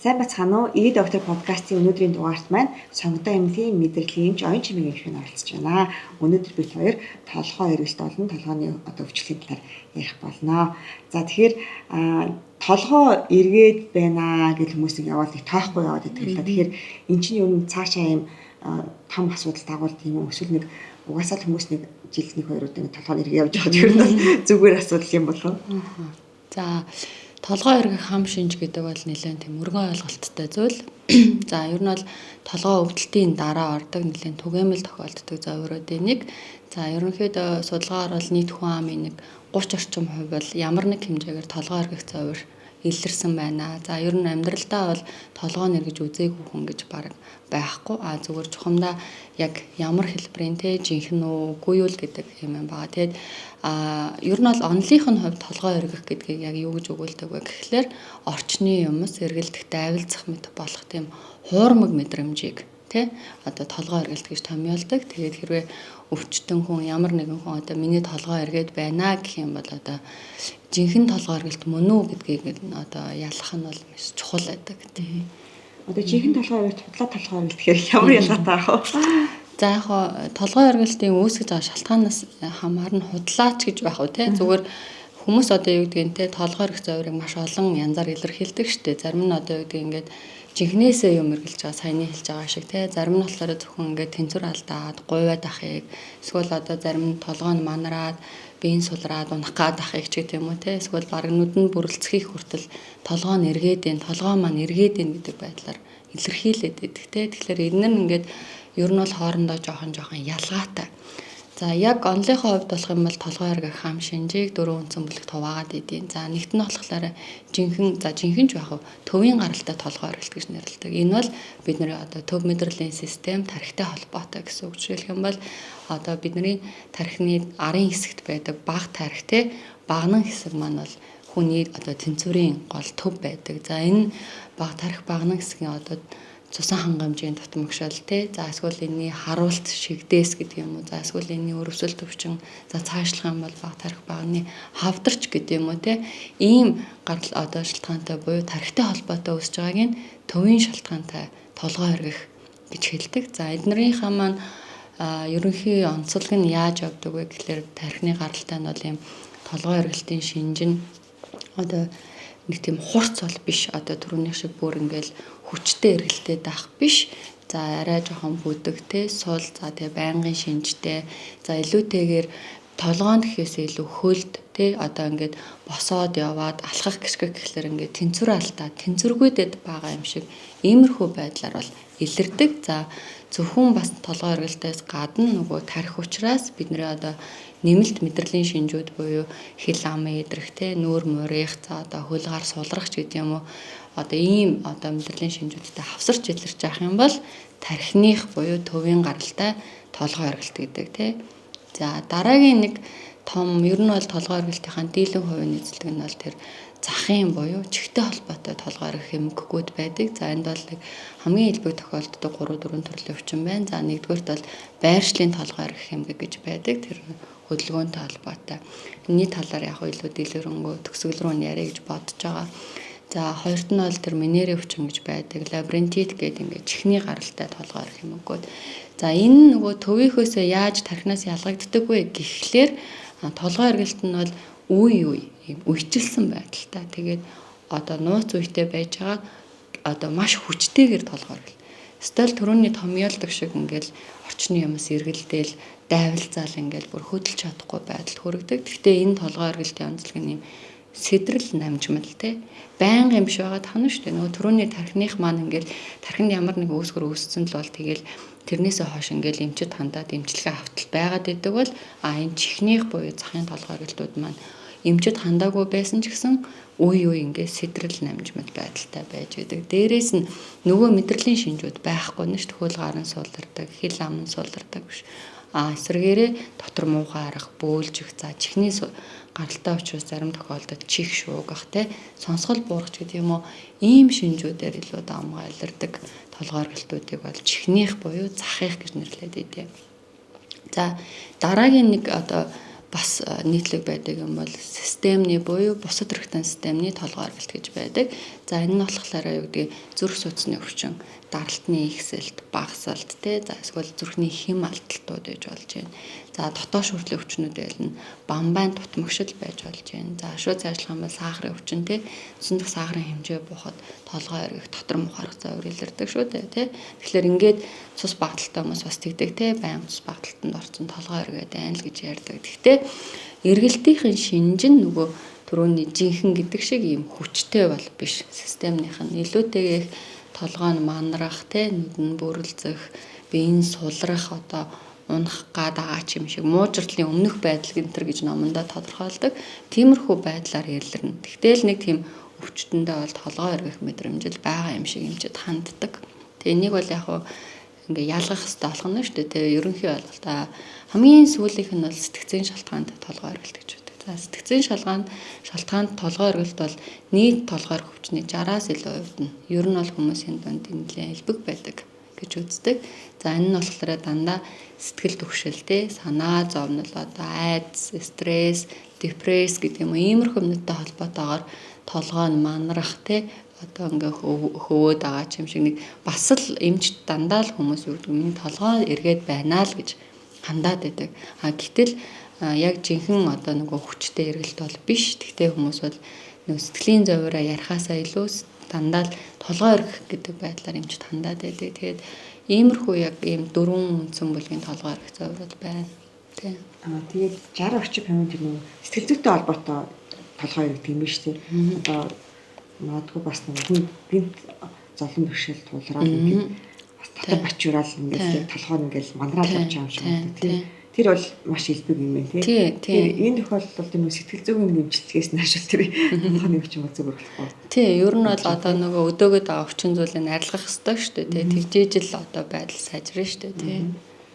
Сайн бацгаана уу? Ии доктор подкастын өнөөдрийн дугаарт маань сонгодоо эмнэлгийн мэдрэлийн эмч Оюн Чимээг эмч маань оролцож байна. Өнөөдөр бид хоёр толгой эргэлт болон толгойн одоо өвчлөлийн талаар ярих болно. За, тэгэхээр толгой эргээд байна гэж хүмүүс нэг яваал нэг тоохгүй яваад байдаг л да. Тэгэхээр эн чинь ер нь цаашаа юм том асуудал дагуул тийм үү? Эсвэл нэг угаасаа л хүмүүс нэг жилд нэг хоёр удаа толгой эргээ явж байгаа тэр нь бол зүгээр асуудал юм болов уу? За, толгой эргэх хам шинж гэдэг бол нэлээд тийм өргөн ойлголттой зүйл. За, ер нь бол толгой өвдөлтийн дараа ордог нэлээд түгээмэл тохиолддог зовиуруудын нэг. За, ерөнхийдөө судалгаагаар бол нийт хүн амын нэг 30 орчим хувь бол ямар нэг хэмжээгээр толгой эргэх зовир илэрсэн байна. За, ер нь амьдралдаа бол толгой нь эргэж үзээгүй хүн гэж баг байхгүй. А зүгээр чухамдаа яг ямар хэлбэрийн те жинхэнэ үү, үгүй юу л гэдэг юм байгаа. Тэгээд ер нь бол онолынх нь хувьд толгой эргэх гэдгийг яг юу гэж өгүүлдэг вэ гэхлээр орчны юмс эргэлдэх, дайвалзах мэт болох тийм хуурмаг мэдрэмжийг тэ одоо толгой эргэлт гэж томьёолдог. Тэгээд хэрвээ өвчтөн хүн, ямар нэгэн хүн одоо миний толгой эргээд байна гэх юм бол одоо жинхэнэ толгой эргэлт мөн үү гэдгийг одоо ялах нь бол маш чухал байдаг тий. Одоо жинхэнэ толгой эргэлт, худлаа толгой эргэлт гэхээр ямар ялгаатай ах вэ? За, яг хоо толгой эргэлтийн үүсгэж байгаа шалтгаанаас хамаарна, худлаач гэж байх уу те. Зүгээр хүмүүс одоо юу гэдгийг те толгой эргэх зовирыг маш олон янзаар илэрхийлдэг штэ. Зарим нь одоо юу гэдгийг ингээд жинхнээсээ юм эргэлж байгаа, саяны хэлж байгаа шиг те. Зарим нь болохоор зөвхөн ингээд тэнцвэр алдаад гуйваад ахыг, эсвэл одоо зарим нь толгой нь манраад, биеийн сулраад унах гад ахыг ч гэдэг юм уу те. Эсвэл бараг нүд нь бүрэлцхийг хүртэл толгой нь эргээд байна, толгой маань эргээд байна гэдэг байдлаар илэрхийлээд байдаг те. Тэгэхээр энэ нь ингээд ер нь бол хоорондоо жоохон жоохон ялгаатай. За, яг онолынхоо хувьд болох юм бол толгой эргэх хам шинжийг дөрвөн үндсэн бүлэгт хуваагаад идэв. За, нэгт нь болохоор жинхэнэ, за жинхэнэ ч байх уу, төвийн гаралтай толгой эргэлт гэж нэрлэдэг. Энэ бол бидний одоо төв мэдрэлийн систем тархитай холбоотой гэсэн үг. Жишээлх юм бол одоо бидний тархины арын хэсэгт байдаг баг тархи те, багнан хэсэг маань бол хүний одоо тэнцвэрийн гол төв байдаг. За, энэ баг тархи багнан хэсгийн одоо цусан хангамжийн дутмагшил те, за эсвэл энэний харуулт шигдээс гэдэг юм уу, за эсвэл энэний өрөвсөл төвчин, за цаашлах юм бол баг тархи багны хавдарч гэдэг юм уу те, ийм гарал одоо шалтгаантай буюу тархитай холбоотой үүсэж байгааг нь төвийн шалтгаантай толгой эргэх гэж хэлдэг. За, эднэрийнхаа маань ерөнхий онцлог нь яаж явдаг вэ гэхлээр тархины гаралтай нь бол ийм толгой эргэлтийн шинж нь одоо нэг тийм хурц бол биш. Одоо түрүүнийх шиг бүр ингээл хүчтэй эргэлтэй даах биш. За, арай жоохон бүдэгтэй, сул, за тэгээ байнгын шинжтэй. За, илүүтэйгээр толгойн гэхээс илүү хөлд тий одоо ингээд босоод яваад алхах гიშгэх гэхлээр ингээд тэнцвэр алдаа, тэнцвэргүйдэд байгаа юм шиг иймэрхүү байдлаар бол илэрдэг. За, зөвхөн бас толгой эргэлтээс гадна нөгөө тархи учраас бидний одоо нэмэлт мэдрэлийн шинжүүд буюу хэл ам идрэх те, нүүр мурих, за одоо хөл гар сулрах ч гэдэг юм уу, одоо ийм одоо мэдрэлийн шинжүүдтэй хавсарч илэрч явах юм бол тархиных буюу төвийн гаралтай толгой эргэлт гэдэг те. За, дараагийн нэг том ер нь бол толгой эргэлтийнхаа дийлэн хувийн эзэлдэг нь бол тэр захын буюу чихтэй холбоотой толгой эргэх эмгэгүүд байдаг. За, энд бол нэг хамгийн элбэг тохиолддог 3 4 төрлийн өвчин байна. За, нэгдүгээрт бол байршлын толгой эргэх эмгэг гэж байдаг. Тэр хөдөлгөөнтэй холбоотой. Энэний талаар яг илүү дэлгэрэнгүй төгсгөл рүү нь яриа гэж бодож байгаа. За, хоёрт нь бол тэр Менери өвчин гэж байдаг. Лабиринтит гэдэг ингээд чихний гаралтай толгой эргэх эмгэгүүд. За, энэ нөгөө төвийнхөөсөө яаж тархинаас ялгагддаг вэ гэхлээр толгой эргэлт нь бол үе үе ийм үечлсэн байдалтай. Тэгээд одоо нууц үетэй байж байгаа одоо маш хүчтэйгээр толгой эргэлт. Стол түрүүний томьёолдог шиг ингээл орчны юмс эргэлдээл дайвалзаал ингээл бүр хөдөлж чадахгүй байдалд хүргэдэг. Гэхдээ энэ толгой эргэлтийн онцлог нь ийм сэдрэл намжмал те, байнга юм биш байгаа тань шүү дээ. Нөгөө түрүүний тархиных маань ингээл тархинд ямар нэг үүсгэр үүссэн л бол тэгэл тэрнээсээ хойш ингээл эмчит хандаад эмчилгээ автал байгаад идэг бол энэ чихнийх буюу захын толгой эргэлтүүд маань эмчит хандаагүй байсан ч гэсэн үе үе ингээд сэдрэл намжмал байдалтай байж байдаг. Дээрээс нь нөгөө мэдрэлийн шинжүүд байхгүй нь шүү. Хөл гарын сулардаг, хэл ам нь сулардаг биш. А эсрэгээрээ дотор муухай арга бөөлжих, за чихний гаралтай учраас зарим тохиолдолд чих шуугах те, сонсгол буурах гэдэг юм уу, ийм шинжүүдээр илүү давмгай илэрдэг толгой эргэлтүүдийг бол чихнийх буюу захих гэж нэрлэдэг. За, дараагийн нэг одоо Бас нийтлэг байдаг юм бол системний буюу бусад эрхтэн системний толгой оргилт гэж байдаг. За энэ нь болохоор юу гэдгийг зүрх судасны өвчин, даралтны ихсэлт, багасалт те, за эсвэл зүрхний хэм алдалтууд байж болж байна. За дотоош хүртлийн өвчнүүд байлна. Бамбайн тутмагшил байж болж байна. За шууд цаашлах юм бол сахарын өвчин те, цэцэн дэх сахарын хэмжээ буухад толгой эргэх, дотор мухарах зовир илэрдэг шүү дээ те. Тэгэхээр ингээд цус багталтай хүмүүс бас тэгдэг те, байнга цус багталтанд орсон толгой эргээд байна л гэж ярьдаг. Гэхдээ эргэлтийн шинж нь нөгөө түрүүний жинхэнэ гэдэг шиг ийм хүчтэй бол биш. Системнийх нь илүүтэйгээ толгой нь манрах те, нүд нь бүрэлзэх, биеийн сулрах, одоо унах гад байгаа ч юм шиг муужрлын өмнөх байдал гэнтэр гэж номондоо тодорхойлдог. Тиймэрхүү байдлаар илэрнэ. Тэгтэл нэг тийм өвчтөндөө бол толгой эргэх мэдрэмжил байгаа юм шиг эмчэд ханддаг. Тэгээ энийг бол яг хуу ингээ ялгах хэрэгтэй болох нь шүү дээ. Тэгээ ерөнхий ойлголт хамгийн сүүлийнх нь бол сэтгцийн шалтгаанд толгой эргэлт гэж байдаг. За сэтгцийн шалтгаанд толгой эргэлт бол нийт толгой эргэх өвчний 60-аас илүү хувьд нь ер нь бол хүмүүсийн дунд нэлээд элбэг байдаг гэж үздэг. За энэ нь болохоор дандаа сэтгэл түгшил те, санаа зовнил, одоо айдас, стресс, депресс гэдэг юм уу иймэрхүү юмнуудтай холбоотойгоор толгой нь манрах те, одоо ингээ хөвөөд байгаа ч юм шиг нэг бас л эмч дандаа л хүмүүс юу гэдэг миний толгой эргээд байна л гэж хандаад байдаг. А гэтэл яг жинхэнэ одоо нөгөө хүчтэй эргэлт бол биш. Тэгтээ хүмүүс бол нөгөө сэтгэлийн зовиороо ярихаасаа илүү дандаа л толгой эргэх гэдэг байдлаар эмчд хандаад байдаг. Тэгээд иймэрхүү яг ийм дөрвөн үндсэн бүлгийн толгой эргэх зовирол байна. Тий. Аа тэгээд 60 орчим хувийн тэр нөгөө сэтгэл зүйтэй холбоотой толгой эргэх юм биш тий. Одоо магадгүй бас нэг хүн гинт золон бэрхшээл тулраад ингээд бас дотор бачуураал ингээд толгой нь ингээд манраал явж байгаа юм шиг байна тий. Тэр бол маш элбэг юм байна тий. Тэгэхээр энэ тохиолдолд тэр сэтгэл зүйн нэмжилтгээс наашвал тэр толгойн өвчин бол зөв болохгүй. Тий, ер нь бол одоо нөгөө өдөөгöd байгаа өвчин зүйлийг арилгах ёстой шүү дээ тий. Тэгжээж л одоо байдал сайжрна шүү дээ тий.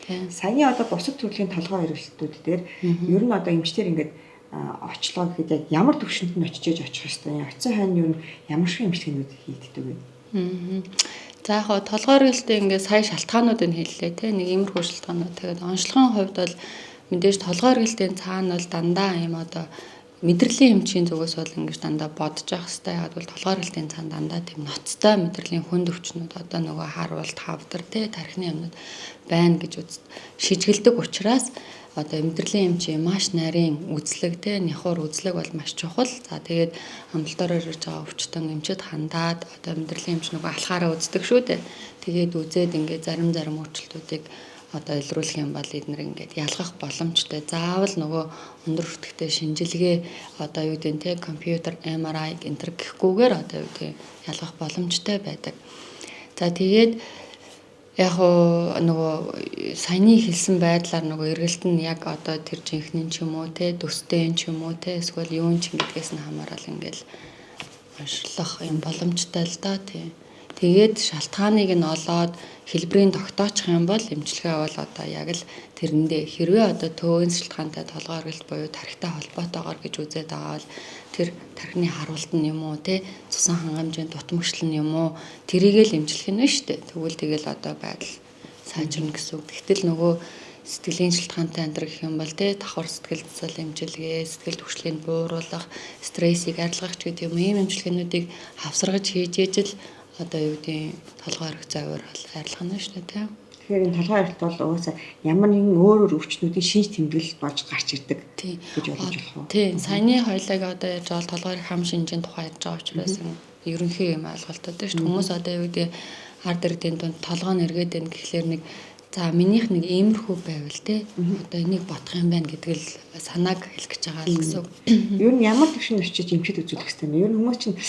Тий. Саяны одоо бусад төрлийн толгой эргэлтүүд дээр ер нь одоо эмчтэр ингээд очлоо гэхэд яг ямар төвшөнд нь очиж очих ёстой юм. Очисон хойно ер нь ямар шиг эмчилгээнүүд хийгддэг вэ? За яг толгой эргэлтээ ингээд сая шалтгаануудыг хэллээ те, нэг иймэрхүү шалтгаанууд. Тэгээд онцлогын хувьд бол мэдээж толгой эргэлтийн цаана бол дандаа ийм одоо мэдрэлийн эмчийн зүгээс бол ингэж дандаа бодож явах хэрэгтэй. Яг бол толгой эргэлтийн цаана дандаа тийм ноцтой мэдрэлийн хүнд өвчнүүд одоо нөгөө харуулт, хавдар те, тархины юмнууд байна гэж шижгэлдэг учраас одоо мэдрэлийн эмчийн маш нарийн үзлэг те, няхуур үзлэг бол маш чухал. За тэгээд амбулаториор ирж байгаа өвчтөн эмчид хандаад одоо мэдрэлийн эмч нөгөө алхаараа үздэг шүү дээ. Тэгээд үзээд ингээд зарим өөрчлөлтүүдийг одоо илрүүлэх юм бол эднэр ингээд ялгах боломжтой. Заавал нөгөө өндөр өртөгтэй шинжилгээ одоо юу гэдэг нь те, компьютер, MRI энтер гэхгүйгээр одоо юу гэдэг ялгах боломжтой байдаг. За тэгээд яг нөгөө саяны хэлсэн байдлаар нөгөө эргэлт нь яг одоо тэр жинхнэн ч юм уу те, төстэй ч юм уу те, эсвэл юун ч гэдгээс нь хамаарал ингээл уншлах юм боломжтой л да тий. Тэгээд шалтгааныг нь олоод хэлбэрийн тогтоочих юм бол эмчилгээ бол одоо яг л тэрэндээ хэрвээ одоо төвийн шалтгаантай толгой эргэлт буюу тархитай холбоотойгоор гэж үзээд байгаа бол тэр тархины харуулт нь юм уу те, цусан хангамжийн дутмагшил нь юм уу, тэрийг л эмчлэх нь шүү дээ. Тэгвэл тэгэл одоо байдал сайжирна гэсэн үг. Тэгтэл нөгөө сэтгэлийн шалтгаантай энэ гэх юм бол те, давхар сэтгэл зүйн эмчилгээ, сэтгэл түгшлийг бууруулах, стрессийг арилгах ч гэдэг юм ийм эмчилгээнүүдийг хавсаргаж хийж ижил одоо юу гэдгийг толгой эргэх зовир бол арилгах нь шүү дээ тий. Тэгэхээр энэ толгой эргэлт бол угаасаа ямар нэгэн өөр өөр өвчнүүдийн шинж тэмдэглэл болж гарч ирдэг гэж ойлгож болох уу? Тий. Саяны хоёлыг одоо ярьж байгаа толгой эргэх хам шинжийн тухай ярьж байгаа учраас ерөнхий юм ойлголттой шүү дээ. Хүмүүс одоо юу гэдгийг ард иргэдийн дунд толгой нь эргээд байна гэхлээр нэг за минийх нэг иймэрхүү байвал те, одоо энийг бодох юм байна гэдэг л санааг хэлэх гэж байгаа л гэсэн үг. Ер нь ямар төвшөнд очиж эмчид үзүүлэх хэрэгтэй юм? Ер нь хүмүүс чинь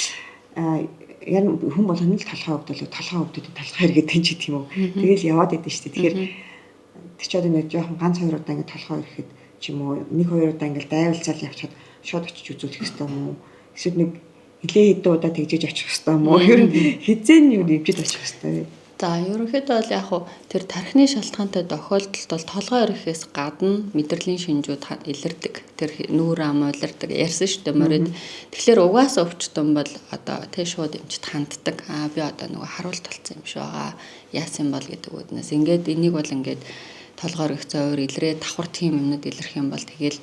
яг хүн болгоно л толгой өвдөл, толгой өвдөд, толгой эргээд тэн ч гэдэг юм уу. Тэгэл яваад идэв шүү дээ. Тэгэхээр тэр ч одоо нэг жоохон ганц хоёр удаа ингээд толгой ирэхэд ч юм уу, нэг хоёр удаа ингээд дайвалцаал явчихад шууд очиж үзүүлэх хэрэгтэй юм уу? Эсвэл нэг нэлээ хэдэн удаа тэгжээж очих хэрэгтэй юм уу? Ер нь хизээ нь юу эмчид очих хэрэгтэй вэ? За ерөнхийдөө бол яг хуу тэр тархины шалтгаантай тохиолдолд бол толгой эргэхээс гадна мэдрэлийн шинжүүд илэрдэг. Тэр нүүр ам улирдаг ярьсан шүү дээ морид. Тэгэхээр угаасаа өвчтөн бол одоо тэ шууд эмчид ханддаг. Аа би одоо нөгөө харуулт болсон юм шиг байгаа. Яасан бол гэдэг үднэс. Ингээд энийг бол ингээд толгой эргэх зовир илрээ давхар тийм юмнууд илэрх юм бол тэгэл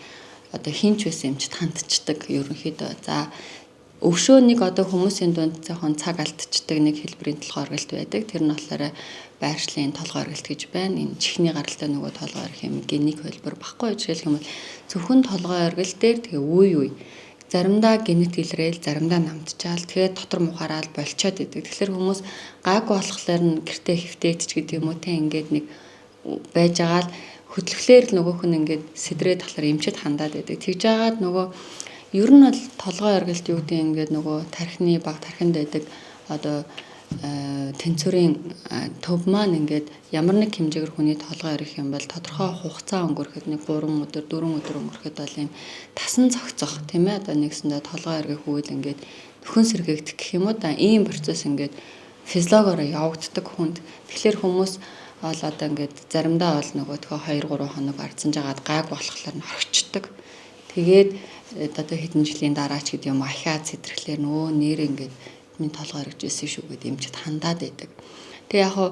одоо хинч байсан эмчд хандчихдаг ерөнхийдөө. За өвшөө нэг одоо хүмүүсийн дунд жоохон цаг алдчихдаг нэг хэлбэрийн толгой оргилт байдаг. Тэр нь болохоор байршлын толгой оргилт гэж байна. Энэ чихний гаралтай нөгөө толгой оргих юм геник хөлбөр баггүй. Жишээлх юм бол зөвхөн толгой оргил дээр тэгээ үе үе заримдаа генет илрээл, заримдаа намтчаал, тэгээд дотор мухараал болчоод идэг. Тэгэхээр хүмүүс гайгүй болохоор нь гэртээ хөвтөөч гэдэг юм уу те ингээд нэг байж байгаа л хөдлөхлөөр л нөгөөх нь ингээд сэдрээ талаар эмчэд хандаад байдаг. Тэгж жагаад нөгөө ер нь бол толгой оргилд юу гэдэг ингээд нөгөө тархины баг тархинд байдаг одоо тэнцвэрийн төв маань ингээд ямар нэг хэмжээгээр хүний толгой орих юм бол тодорхой хугацаа өнгөрөхөд нэг 3 өдөр 4 өдөр өнгөрөхөд бол ийм тасан зохицох тийм ээ одоо нэгсэндээ толгой оргих үйл ингээд нөхөн сэргээгдэх гэх юм уу да ийм процесс ингээд физиологоор явагддаг хүнд. Тэгэхээр хүмүүс бол одоо ингээд заримдаа бол нөгөө 2 3 хоног ардсан жагаад гайг болохоор нь орхичдаг. Тэгээд одоо хэдэн жилийн дараа ч гэдэг юм ахиад сэтрэхлээр нөгөө нэр ингээд минь толгой оргиж ирсэн шүү гэд эмчэд хандаад байдаг. Тэгээ яг хуу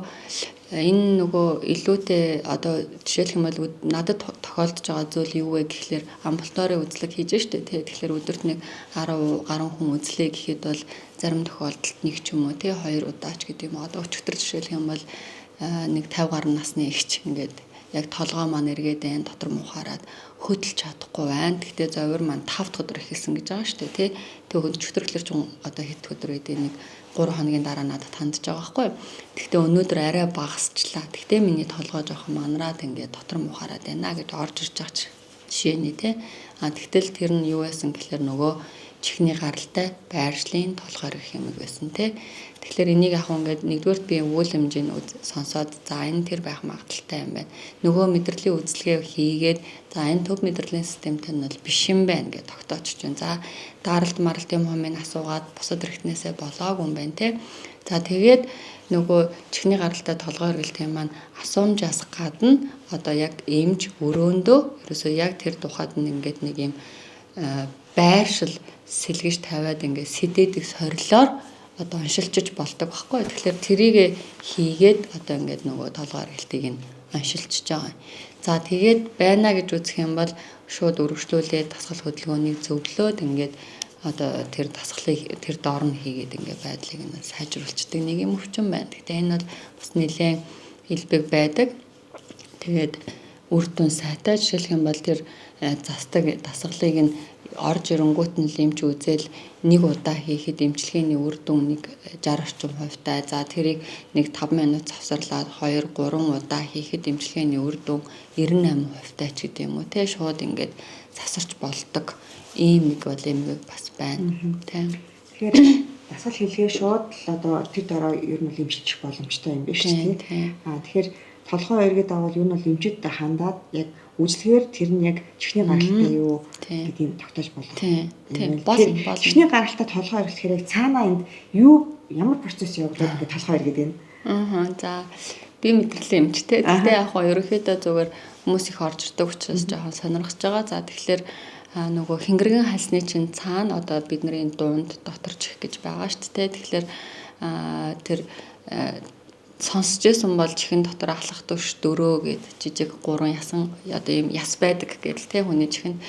энэ нөгөө илүүтэй одоо жишээлх юм бол надад тохиолдож байгаа зүйл юу вэ гэхлээр амбулаторийн үзлэг хийж штэ тий. Тэгэхээр өдөрт нэг 10 гаруй хүн үзлээ гэхэд бол зарим тохиолдолд нэг ч юм уу тий 2 удаа ч гэдэг юм. Одоо өчигдөр жишээлх юм бол нэг 50 гаруй насны эгч ингээд яг толгой маань эргээд байна, дотор мухаараад хөдөлж чадахгүй байна. Гэхдээ зовир маань 5 дахь өдөр эхэлсэн гэж байгаа шүү дээ, тий. Тэгээ өчигдөр ч одоо хэд өдөр гэдэг нэг 3 хоногийн дараа надад хандж байгаа байхгүй юу. Гэхдээ өнөөдөр арай багасчлаа. Гэхдээ миний толгой жоохон манраад ингээд дотор мухаараад байна гэж орж ирж байгаа жишээний тий. А тэгтэл тэр нь юу байсан гэхлээр нөгөө чихний гаралтай байршлын толгой гэх юм байсан тий. Тэгэхээр энийг яг ингээд нэгдүгээрт би өгүүлэмжийг сонсоод за энэ тэр байх магадaltaй юм байна. Нөгөө мэдрэлийн үзлэгээ хийгээд за энэ төв мэдрэлийн системтэй нь бол биш юм байна гэж тогтоочж байна. За даралт маралт юм хумыг асуугаад бусад хэрэгтнээсээ болоогүй юм байна тий. За тэгээд нөгөө чихний гаралтай толгой эргэлтийн маань асуумжаас гадна одоо яг эмч өрөөндөө ерөөсөө яг тэр тухайд нь ингээд нэг юм байршил сэлгэж тавиад ингээд сэдээдэг сорилоор одоо оншилчиж болдог байхгүй. Тэгэхээр тэрийг хийгээд одоо ингээд нөгөө толгой эргэлтийг нь оншилчиж байгаа юм. За тэгээд байна гэж үзэх юм бол шууд өргөжлүүлээд дасгал хөдөлгөөнийг зөвлөөд ингээд одоо тэр дасгалыг тэр доор нь хийгээд ингээд байдлыг нь сайжруулцдаг нэг юм өвчин байна. Гэхдээ энэ бол бас нэлээд илбэг байдаг. Тэгээд үр дүн сайтай жишээлх юм бол тэр застаг дасгалыг нь орж ирэнгүүт нь эмч үзэл нэг удаа хийхэд эмчилгээний үр дүн нэг 60 орчим хувьтай. За тэрийг нэг 5 минут завсарлаад 2 3 удаа хийхэд эмчилгээний үр дүн 98 хувьтай ч гэдэг юм уу те шууд ингээд засарч болдог ийм нэг бол эмгэг бас байна те. Тэгэхээр дасгал хийлгээ шууд л одоо тэр дороо ер нь бол эмчилчих боломжтой юм биш үү те. Аа тэгэхээр толгой эргээд авал ер нь бол эмчэд хандаад яг үзлэгээр тэр нь яг чихний гаралтай юу гэдгийг тогтоож болох. Тийм. Болно. Чихний гаралтай толгой эргэлтэхээр яг цаанаа энд юу ямар процесс явагдаад ингээд толгой эргээд байна. Аа. За би мэдрэлийн эмчтэй. Гэхдээ яг хоо ерөнхийдөө зүгээр хүмүүс их орж ирдэг учраас жоохон сонирхож байгаа. За тэгэхээр нөгөө хэнгэргэн хальсны чинь цаана одоо бидний дунд дотор чих гэж байгаа шүү дээ. Тэгэхээр тэр сонсч байсан бол чихэн дотор алхах түвш дөрөө гэд жижиг 3 ясан одоо ийм яс байдаг гэдэл те хүний чихэнд.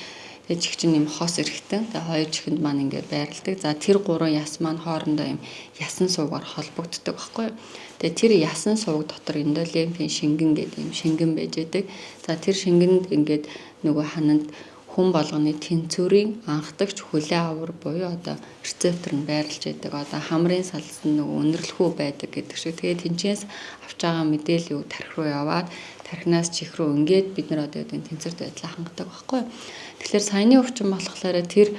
Тэгээ чих чинь ийм хос эрэхтэн. Тэгээ хоёр чихэнд маань ингээд байрладаг. За тэр 3 яс маань хоорондоо ийм ясан суугаар холбогддог байхгүй юу. Тэгээ тэр ясан сууг дотор эндолимфийн шингэн гэдэг ийм шингэн байж байдаг. За тэр шингэнд ингээд нөгөө хананд хүн болгоны тэнцвэрийн анхдагч хүлээ авар буюу одоо рецептор нь байрлаж байдаг. Одоо хамрын салсан нөгөө өндөрлөхүү байдаг гэдэг шиг. Тэгээд тэнцээс авч байгаа мэдээлэл юу тархи руу яваад тархинаас чих рүү ингээд бид нар одоо энэ тэнцвэрт байдлаа хангадаг байхгүй юу. Тэгэхээр саяны өвчин болохоор тэр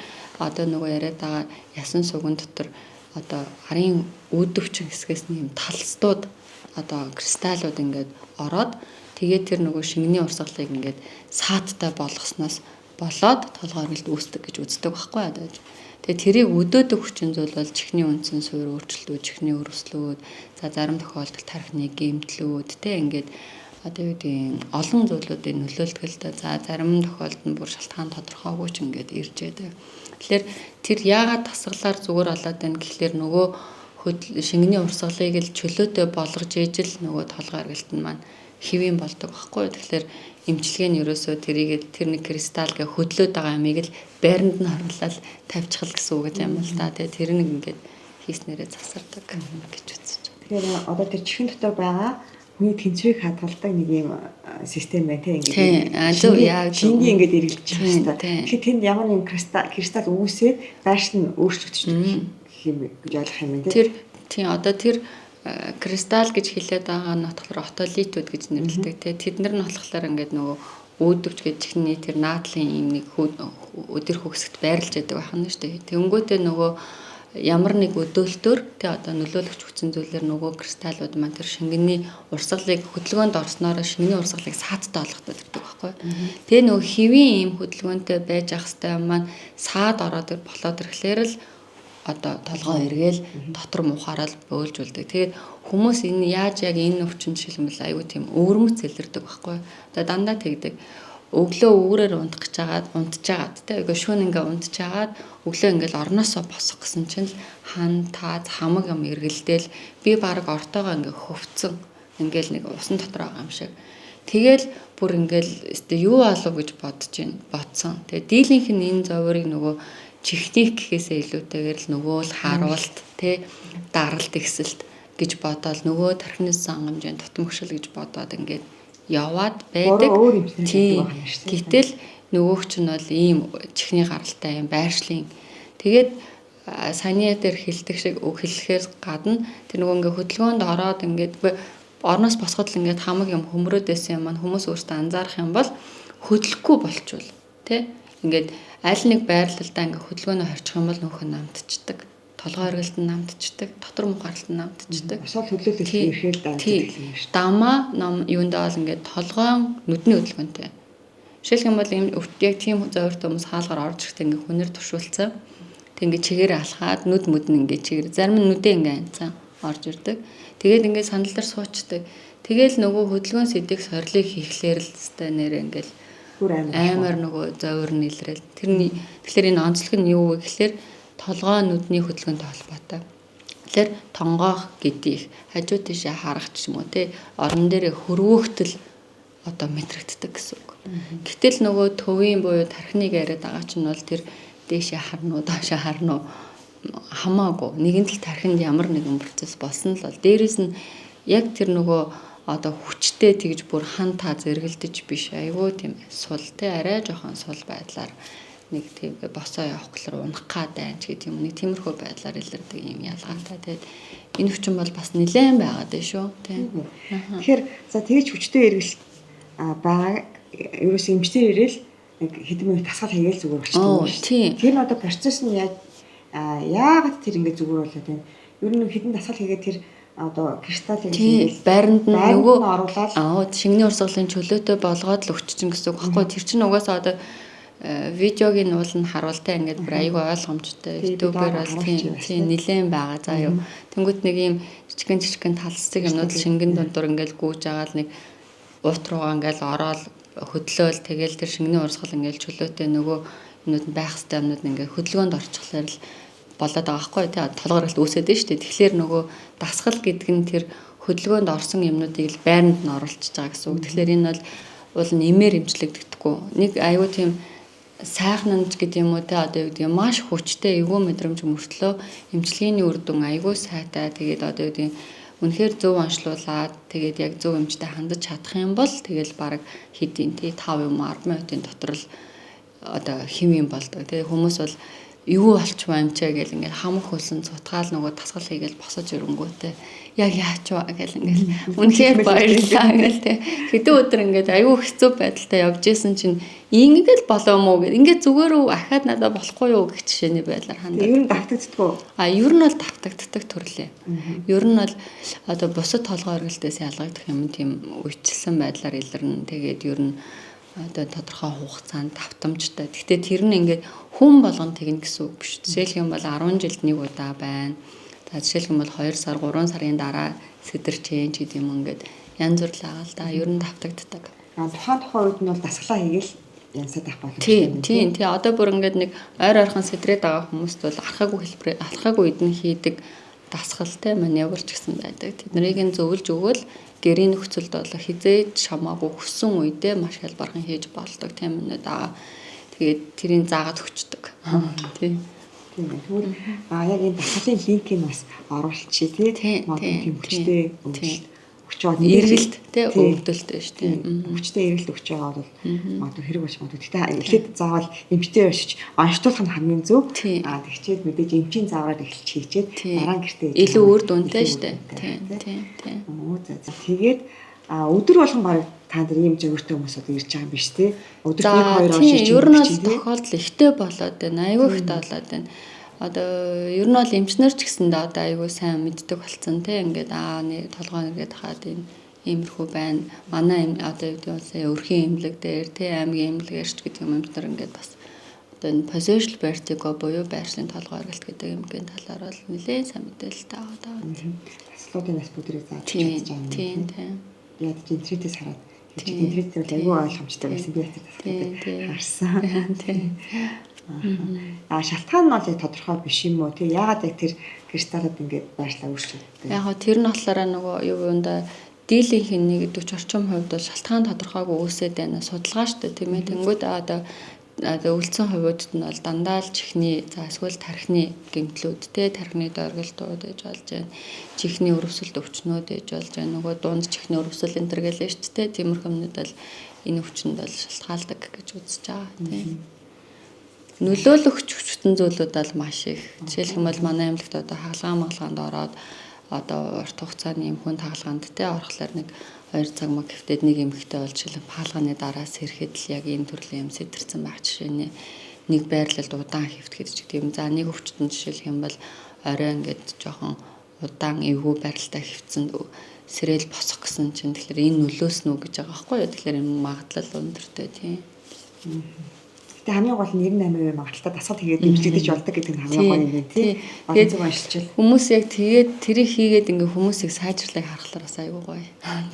одоо нөгөө яриад байгаа ясан суган дотор одоо арын үүдвчин хэсгээс нь юм талстууд одоо кристаллууд ингээд ороод тэгээд тэр нөгөө шингэний урсгалыг ингээд сааттай болгосноос болоод толгой оргилд үүсдэг гэж үздэг байхгүй юу. Тэгээ тэрийг өдөөдөг хүчин зүйл бол чихний үндсэн суурь өөрчлөлтүүд, чихний өрөслүүд, за зарим тохиолдолд тархины гэмтлүүд те ингээд одоо юу гэдэг олон зүйлүүдийг нөлөөлдөг л да. За зарим тохиолдолд нь бүр шалтгаан тодорхойгүй ч ингээд ирж байдаг. Тэгэхээр тэр яагаад дасгалаар зүгээр болоод байна гэхлээр нөгөө шингэний урсгалыг л чөлөөтэй болгож ижил нөгөө толгой оргилт нь маань хэвийн болдог байхгүй. Тэгэхээр эмчилгээ нь ерөөсөө тэрийг тэр нэг кристалл гэ хөдлөөд байгаа юмыг л байранд нь оруулаад тавьчихал гэсэн үг юм л да. Тэгээ тэр нэг ингээд хийснээрээ засардаг гэж үзэж байна. Тэгэхээр одоо тэр чихэн дотор байгаа хүний тэнцвэрийг хадгалдаг нэг юм систем байна тийм ингээд. Зөв яа шингийн ингээд эргэлдэж байгаа шүү дээ. Тэгэхээр тэнд ямар нэгэн кристалл үүсээд байршил нь өөрчлөгдөж юм гэж ойлгох юм байна тийм. Тэр тийм одоо тэр кристалл гэж хэлээд байгаа нь болохоор отолитууд гэж нэрлэдэг тийм. Тэд нар нь болохоор ингээд нөгөө үүдвч гэж чихний тэр наадлын юм нэг өдөр хөгсгт байрлаж байдаг байх нь шүү дээ. Тэнгүүтээ нөгөө ямар нэг өдөөлтөөр тий одоо нөлөөлөгч хүчин зүйлээр нөгөө кристаллууд маань тэр шингэний урсгалыг хөдөлгөөнд орсноороо шингэний урсгалыг саадтай болгохтой төрдөг байхгүй. Тэгээ нөгөө хэвийн ийм хөдөлгөөнтэй байж ах хэвээр маань саад ороод болоод ирэхлээр л одоо толгоо эргээл дотор муухаараа л бөөлжүүлдэг. Тэгээд хүмүүс энэ яаж яг энэ өвчин жишээлбэл айгүй тийм өвөрмөц илэрдэг байхгүй. Одоо дандаа тэгдэг. Өглөө үүрээр унтах гэж хагаад унтжгаад тэ үгүй шүүн ингээ унтжгаад өглөө ингээл орноосоо босох гэсэн чинь л хан тааз хамаг юм эргэлдээл би баг ортоогоо ингээ хөвцөн ингээл нэг усан дотор байгаа юм шиг. Тэгэл бүр ингээл өстө юу болов гэж бодож байна бодсон. Тэгээ дийлэнх нь энэ зовирыг нөгөө чихних гэхээсээ илүүтэйгээр л нөгөө л харуулт тэ даралт ихсэлт гэж бодоол нөгөө тархины сангамжийн тутамгшил гэж бодоод ингээд яваад байдаг. Тийм. Гэтэл нөгөөх чинь бол ийм чихний гаралтай юм байршлын. Тэгээд саяны дээр хэлдэг шиг хэлэхээр гадна тэр нөгөө ингээ хөдөлгөөнд ороод ингээд орноос босгоод л ингээд хамаг юм хөмрөөд байсан юм маань хүмүүс өөрсдөө анзаарах юм бол хөдлөхгүй болчвол тий ингээд аль нэг байрлалдаа ингээ хөдөлгөөнөө хорчих юм бол нөхөн намтчдаг. Толгой оргилд нь намтчдаг, дотор мухаралд нь намтчдаг. Босоод хөдлөлт ирэхээр даа. Дамаа ном юундаа бол ингээд толгойн нүдний хөдөлгөөнтэй. Жишээлх юм бол ийм яг тийм зовирт хүмүүс хаалгаар орж ирэхдээ ингээ хүнээр туршуулсан. Тэг ингээ чигээр алхаад нүд мүд нь ингээ чигээр зарим нь нүдээ ингээ анцсан орж ирдэг. Тэгээд ингээ сандал дээр суучдаг. Тэгээл нөгөө хөдөлгөөн сэдийг сорилыг хийхлээр л өстой нэр ингээл амар нөгөө зовир нь илрээл. Тэр тэгэхээр энэ онцлог нь юу вэ гэхлээр толгой нүдний хөдөлгөөнтэй холбоотой. Тэгэхээр тонгоох гэдгийг хажуу тийшээ харах ч юм уу те орон дээрээ хөрвөөхтөл одоо мэдрэгддэг гэсэн үг. Гэтэл нөгөө төвийн буюу тархиныг яриад байгаа чинь бол тэр дээшээ харна уу доошоо харна уу хамаагүй. Нэгэн л тархинд ямар нэгэн процесс болсон л бол дээрээс нь яг тэр нөгөө одоо хүчтэй тэгж бүр хан та зэрэгэлдэж биш айгүй тийм сул те арай жоохон сул байдлаар нэг тийм босоо явах гэхлээр унах гад байна ч гэдэг юм нэг тиймэрхүү байдлаар илэрдэг юм ялгаатай. Тэгээд энэ хүчин бол бас нэлээд байгаад байна шүү тийм. Тэгэхээр за тэгж хүчтэй эргэлт байгаа ерөөсөө эмчтэр ирээл нэг хэдэн минут тасгал хийгээл зүгээр болчихдог юм шүү. Тэр нь одоо процесс нь яагаад тэр ингэ зүгээр болоод байна? Ер нь хэдэн тасгал хийгээд тэр одоо кристаллыг ингээл байранд нь нөгөө оруулаад шингэний урсгалын чөлөөтэй болгоод л өгччин гэсэн үг байхгүй. Тэр чинь угаасаа одоо видеогийн уул нь харуултай ингээд бүр айгүй ойлгомжтой. YouTube-ээр бол тийм нилээн байгаа заа юу. Тэнгүүт нэг юм жижигэн жижигэн талцдаг юмнууд шингэн дундуур ингээд гүйж байгаа л нэг уут руугаа ингээд ороод хөдлөөл тэгэл тэр шингэний урсгал ингээд чөлөөтэй нөгөө юмнууд нь байх хэвээр юмнууд ингээд хөдөлгөөнд орчихлоор л болоод байгаа байхгүй тий толгоор л үүсээд байна шүү дээ. Тэгэхээр нөгөө дасгал гэдэг нь тэр хөдөлгөөнд орсон юмнуудыг л байранд нь оруулчихж байгаа гэсэн үг. Тэгэхээр энэ бол уул нь имээр эмчлэгддэггүй. Нэг аюу тийм сайхан нь гэдэг юм уу те одоо юу гэдэг юм маш хүчтэй эвгүй мэдрэмж мөртлөө эмчилгээний үр дүн айгүй сайтай. Тэгээд одоо юу гэдэг үнэхээр зөв онцлуулад тэгээд яг зөв эмчтэй хандаж чадах юм бол тэгэл баг хэдийн тий 5 юм 10 минутын дотор л одоо хэм юм болдог. Тэгээд хүмүүс бол юу болчихваа юм чээ гэл ингээл хамаг хөлсөн цутгаал нөгөө тасгал хийгээл босож ирэнгүүтээ яг яач вэ гэл ингээл үнэхээр баярлалаа гэл те хэдэн өдөр ингээд аюу хэцүү байдалтай явж исэн чинь ингээл болоо мó гэл ингээд зүгээр үү ахаад надад болохгүй юу гэх жишээний байдлаар хандаад. Ер нь давтагддаггүй. А ер нь бол давтагддаг төрлөө. Ер нь бол одоо бусад толгой оргилтээс ялгагдах юм тийм үечлсэн байдлаар илэрнэ. Тэгээд ер нь одоо тодорхой хугацаанд давтамжтай. Гэхдээ тэр нь ингээд хүн болгон тэгнэ гэсэн үг биш. Жишээлх юм бол 10 жилд нэг удаа байна. За жишээлх юм бол 2 сар, 3 сарын дараа сэтэрч ч гэдэг юм ингээд янз бүр л байгаа л да. Ер нь давтагддаг. А тухайн үед нь бол дасгалаа хийгээл янсаад авах боломжтой. Тийм, тийм. Одоо бүр ингээд нэг ойр ойрхон сэтрээд байгаа хүмүүст бол архаагүй хэлбэрээр архаагүй үед нь хийдэг Дасгал те маневр ч гэсэн байдаг. Тэднийг нь зөвлөж өгвөл гэрийн нөхцөлд бол хизээж шамаагүй хүссэн үедээ маш хялбархан хийж болдог тийм юмнууд байгаа. Тэгээд тэрийг заагаад өгчдөг. Тийм. Тийм ээ. Тэгвэл яг энэ дасгалын линкийг бас оруулчих тий. Магадгүй тийм хүчтэй өвдөлт өгч байгаа эргэлт тий өвдөлт шүү дээ. Хүчтэй эргэлт өгч байгаа бол магадгүй хэрэг болж магадгүй. Гэхдээ эхлээд заавал эмчтэй уншиж онцлуулах нь хамгийн зөв. Тэгчээд мэдээж эмчийн заавраар эхэлж хийчээд дараа нь гэртээ илүү үр дүнтэй шүү дээ. Тийм тийм тийм. Оо за. Тэгээд өдөр болгон бараг та нар ийм зөвөртэй хүмүүс одоо ирж байгаа юм биш тий. Өдөрт 1 2 уншиж. Ер нь бол тохиолдол ихтэй болоод байна. Айгүй ихтэй болоод байна. Одоо ер нь бол эмчнэр ч гэсэндээ одоо айгүй сайн мэддэг болсон тий. Ингээд нэг толгой нэгээд хаад энэ иймэрхүү байна. Манай одоо юу гэдэг вэ? Өрхийн эмнэлэг дээр тий аймгийн эмнэлгээр ч гэдэг юм эмчнэр ингээд бас одоо энэ positional vertigo буюу байршлын толгой оргилт гэдэг эмгийн талаар бол нэлээд сайн мэдээлэлтэй байгаа даа. Дасгалуудын нас бүгдийг зааж чадж байгаа юм. Тийм тийм. Яг интернетээс хараад интернет дээр бол айгүй ойлгомжтой байсан. Би тэр дасгалыг харсан. Тийм. Шалтгаан нь бол яг тодорхой биш юм уу? Тэг яагаад яг тэр кристаллууд ингээд байршлаа өөрчлөгддөг? Яг хөө тэр нь болохоор нөгөө юу юунда дийлийнх нь нэг 40 орчим хувьд бол шалтгаан тодорхойгүй үүсээд байна. Судалгаа шүү дээ, тийм ээ. Тэнгүүд одоо өлдсөн хувиудад нь бол дандаа л чихний за эсвэл тархины гэмтлүүд те тархины доргилтууд гэж болж байна. Чихний өрөвсөлт өвчнүүд гэж болж байна. Нөгөө дунд чихний өрөвсөл энэ төр гэлээ шүү дээ. Тиймэрхүү юмнууд бол энэ өвчнөд бол шалтгаалдаг гэж үзэж байгаа тийм. Нөлөөлөгч хүчтэн зүйлүүд бол маш их. Жишээлх юм бол манай эмнэлэгт одоо хагалгаа магалгаанд ороод одоо урт хугацааны юм хүн хагалгаанд те орохлоор нэг 2 цаг маг хэвтээд нэг эмэгтэй бол жишээлбэл хаалганы дараа сэрэхэд л яг ийм төрлийн юм сэтэрсэн байх жишээ нэ. Нэг байрлалд удаан хэвтгэхэд ч гэдэг юм. За нэг өвчтөн жишээлх юм бол орой ингээд жоохон удаан эвгүй байралтай хэвтсэн сэрэл босох гэсэн чинь тэгэхээр энэ нөлөөснө үү гэж байгаа байхгүй юу. Тэгэхээр энэ магадлал өндөртэй тийм. Гэтэ хамгийн гол нь 98% магадлалтай дасгал хийгээд дэмжлэгдэж болдог гэдэг нь хамгийн гоё юм байна тий. Тэгээд зөв уншичвал хүмүүс яг тэгээд тэрийг хийгээд ингээ хүмүүсийг сайжрлыг харахлаар бас айгүй гоё.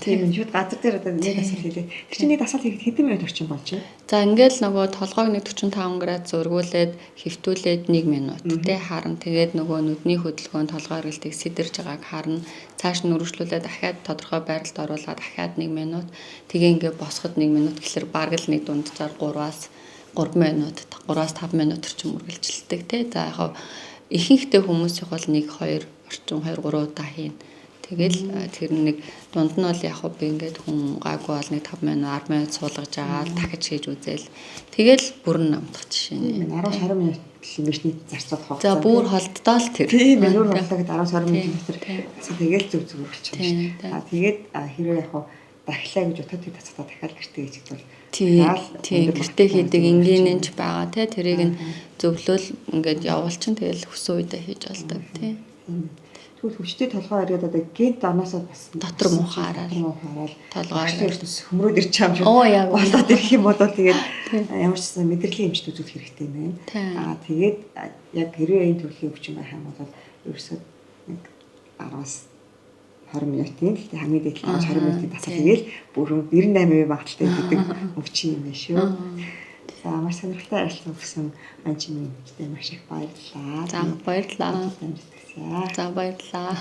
Тийм шүүд газар дээр одоо нэг дасгал хийлээ. Тэр чинь нэг дасгал хийхэд хэдэн минут орчим болж байна? За ингээл нөгөө толгойг нэг 45 градус зөргүүлээд хэвтүүлээд 1 минут тий харна. Тэгээд нөгөө нүдний хөдөлгөөн толгой эргэлтийг сэтэрж байгааг харна. Цааш нь үргэлжлүүлээд дахиад тодорхой байралд оруулаад дахиад 1 минут. Тэгээ ингээ босоход 1 минут гэхэлэр бараг л нэг дунджаар 3 минут 3-5 минут орчим үргэлжилдэг тий. За яг ихэнхдээ хүмүүсийнх бол 1 2 орчим 2 3 удаа хийн. Тэгэл тэр нэг дунд нь бол яг би ингээд хүн гаагүй бол нэг 5 минут 10 минут суулгаж агаад дахиж хийж үзээл. Тэгэл бүрэн намдах жишээ нь. 10 20 минут л нийт зарцуулах хугацаа. За бүр холддоо л тэр. Тийм ээ, бүр холдоо гэдэг 10 20 минут дотор тэгэл зөв зөв болчихно шүү. А тэгээд хэрвээ яг дахлаа гэж утаа тэр дасгалаа дахиад гэртээ хийчих бол тийм гэртээ хийдэг энгийнэн ч байгаа тий тэрийг нь зөвлөөл ингээд явуулчин тэгэл хүссэн үедээ хийж болдог тий. Тэгвэл хүчтэй толгой эргээд одоо гинт оноосоо бас дотор муухаараа толгой ертөнц хөмрөөд ирж байгаа юм шиг болоод ирэх юм бол тэгээд ямар ч сан мэдрэлийн эмчт үзүүлэх хэрэгтэй юм байна. Аа тэгээд яг хэрвээ энэ төрлийн өвчин байх юм бол ерөөсөө нэг 10-аас 20 минутын л хамгийн дээд нь 20 минутын дасгал хийгээл бүрэн 98% магадлалтай гэдэг өвчин юм байна шүү. За маш сонирхолтой ярилцлага өгсөн Анчимын эмчтэй маш их баярлалаа. За баярлалаа. За баярлалаа.